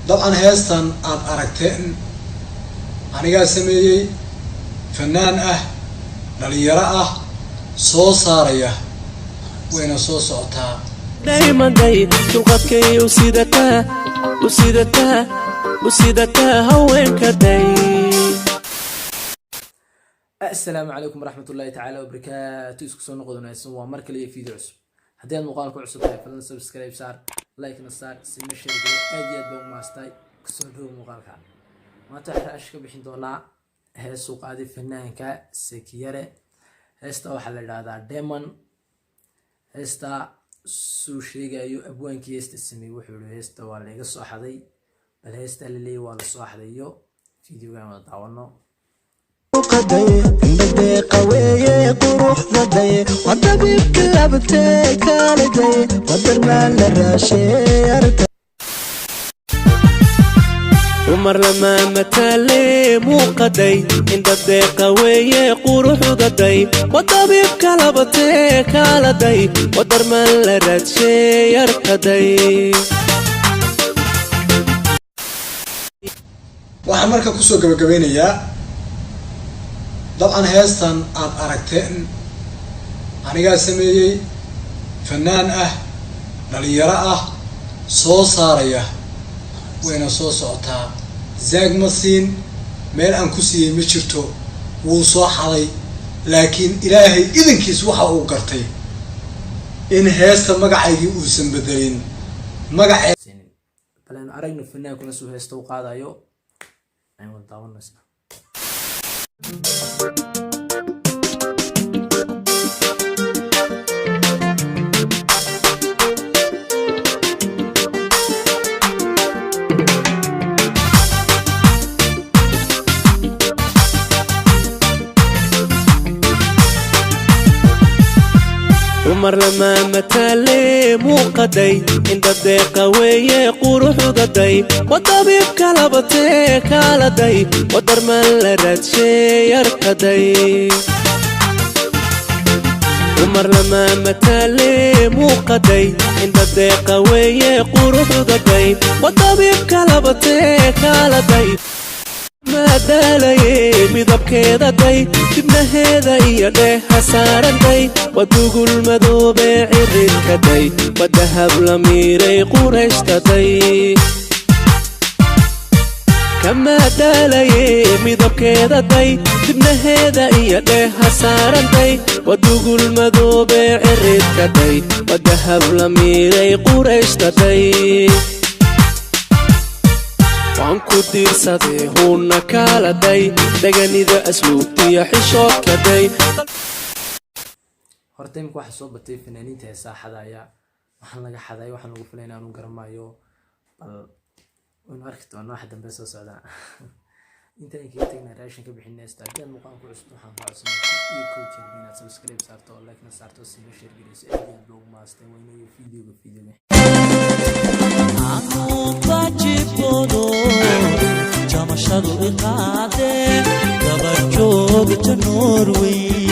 Dabcan heestan aad aragteen anigaa sameeyey, fanaan ah, dhalinyaro ah, soo saaraya, wayna soo socotaa. Daymaday dulqadkay u sidataa, u sidataa, u sidataa haweenka day. Asalaamu calaykum waraxmatullaahi tacaala wabarakaatu. Isku soo noqod wanaagsan, waa mar kale iyo video cusub. Haddii aad muuqaalka cusub tahay, fadlan subscribe saar, like-na saar, sina share gale. Aad iyo aad baa u maastay. Kusoo dhowo muuqaalka. Maanta waxaan ra'ash ka bixin doonaa hees uu qaaday fanaanka Sakiyare. Heesta waxaa la idhahdaa Demon. Heesta suu sheegayo abwaankii heesta sameeyey, wuxuu yihi heesta waa layga soo xaday. Bal heesta la leeyay waa la soo xadayo, videogan wada daawano. Indhadeeqa weeye quruxdaday, waa dabiibka laabtee kaaliday, wadarmaan la raashee arta. Dumar lama mataale muuqaday, indhadeeqa weeye quruxdaday, wadabiibka labatee kaaladay, wadarman la raadsheey arkaday. Waxaan marka kusoo gabagabeynayaa, dabcan heestan aad aragteen anigaa sameeyey, fanaan ah, dhalinyaro ah, soo saaraya, wayna soo socotaa. Zaag ma siin, meel aan ku siiyey ma jirto, wuu soo xaday. Laakiin Ilaahay idankiis waxa uu gartay in heesta magacaygii uusan bedelin magacee. Bal aynu aragno fanaankuna suu heesta u qaadayo, aynu wada daawano isna. Dumar lama mataale muuqaday, indhadeeqa weeye quruxdaday, wadabiibka labatee kaaladay, wadarman la raadsheey arkaday. Dumar lama mataale muuqaday, indhadeeqa weeye quruxdaday, wadabiibka labatee kaaladay, maadaalaye midabkeedaday, dibnaheeda iyo dheeha saaranday, wadugul madoobee ciridkaday, wadahab la miiray qurayshtaday. Kamaadaalaye midabkeedaday, dibnaheeda iyo dheeha saaranday, wadugul madoobee ciridkaday, wadahab la miiray qurayshtaday. Waan ku diirsaday huuna kaaladay, deganida asluubtiyo xishoodkaday. Horta imika waxaa soo batay fanaaniinta heesaa xadaya. Waxaan laga xaday, waxaan lagu filay inaanu garamayo, bal waynu arki doonaa waxa dambe soo socdaa. Inta aan kaga tagnaa reaction ka bixin heesta, haddii aad muuqaalka ku cusub, waxaan kaa codsanaya iyo kow jeer inaad subscribe saarto, like-na saarto, siina share geliso. Aad iyo aad baa ugu mahadsan. Waynayo videoga. Anuunbajiboodo jamashadu iqaadee, gabadh joogta Norway.